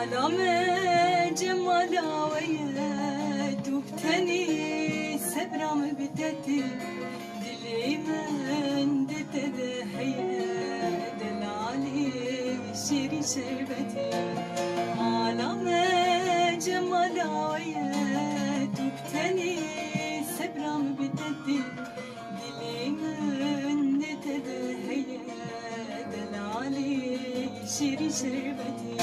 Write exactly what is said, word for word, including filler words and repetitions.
Ala me cemala we ye, tu bi tenî sebra min bi te tê. Dilê min di te de heye, delalê şêrî şerbetê. Ala me cemala we ye, tu bi tenî sebra min bi te tê. Dilê min di te de heye, delalê şêrî şerbetê.